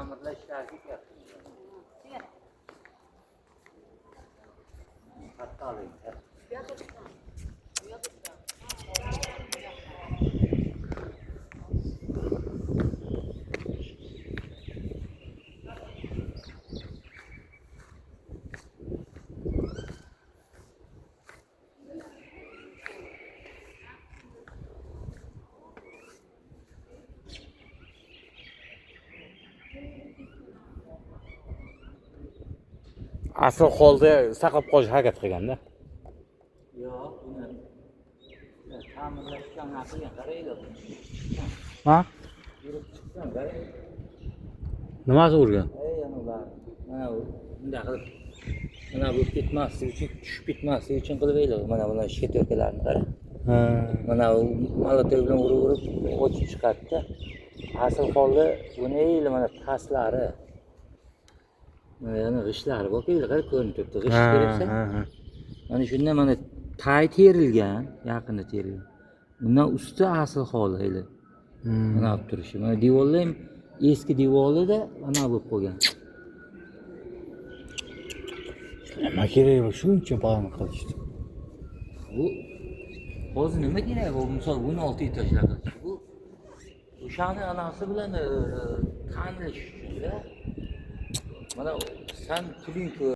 Ta'mirlash ishlari ketyapti. Hatto oling. Asl holda saqlab qolishga harakat qilganda. Yo'q, buni ta'mirlashgan qilgan, qaranglar. Ha? Yurib chiqqan, qarang. Nimasi urgan? Ey, ana ular. Mana bu bunday qilib mana bu ketmasligi uchun, tushib ketmasligi uchun qilib aylar. Mana bular shetyorkalarni qarang. Ha. Mana bu molotov bilan urib-urib ochib chiqadi-da. Asl holda buni eyli mana pastlari. Mana yana g'ishlari bor, eyli qarang ko'rinib turibdi. G'isht ko'ryapsan? Ha, ha. Mana shunda mana tay terilgan, yaqinda terilgan. Undan usti asl holi hali. Mana olib turishi. Mana devorlar ham eski devorida mana bo'lib qolgan. Nima kerak bu shuncha baland qilishdi? Bu hozir nima kerak bu misol 16 etajlar qilish. Bu o'shani anasi bilan tanilish uchun-da. Mana san puling ko'p.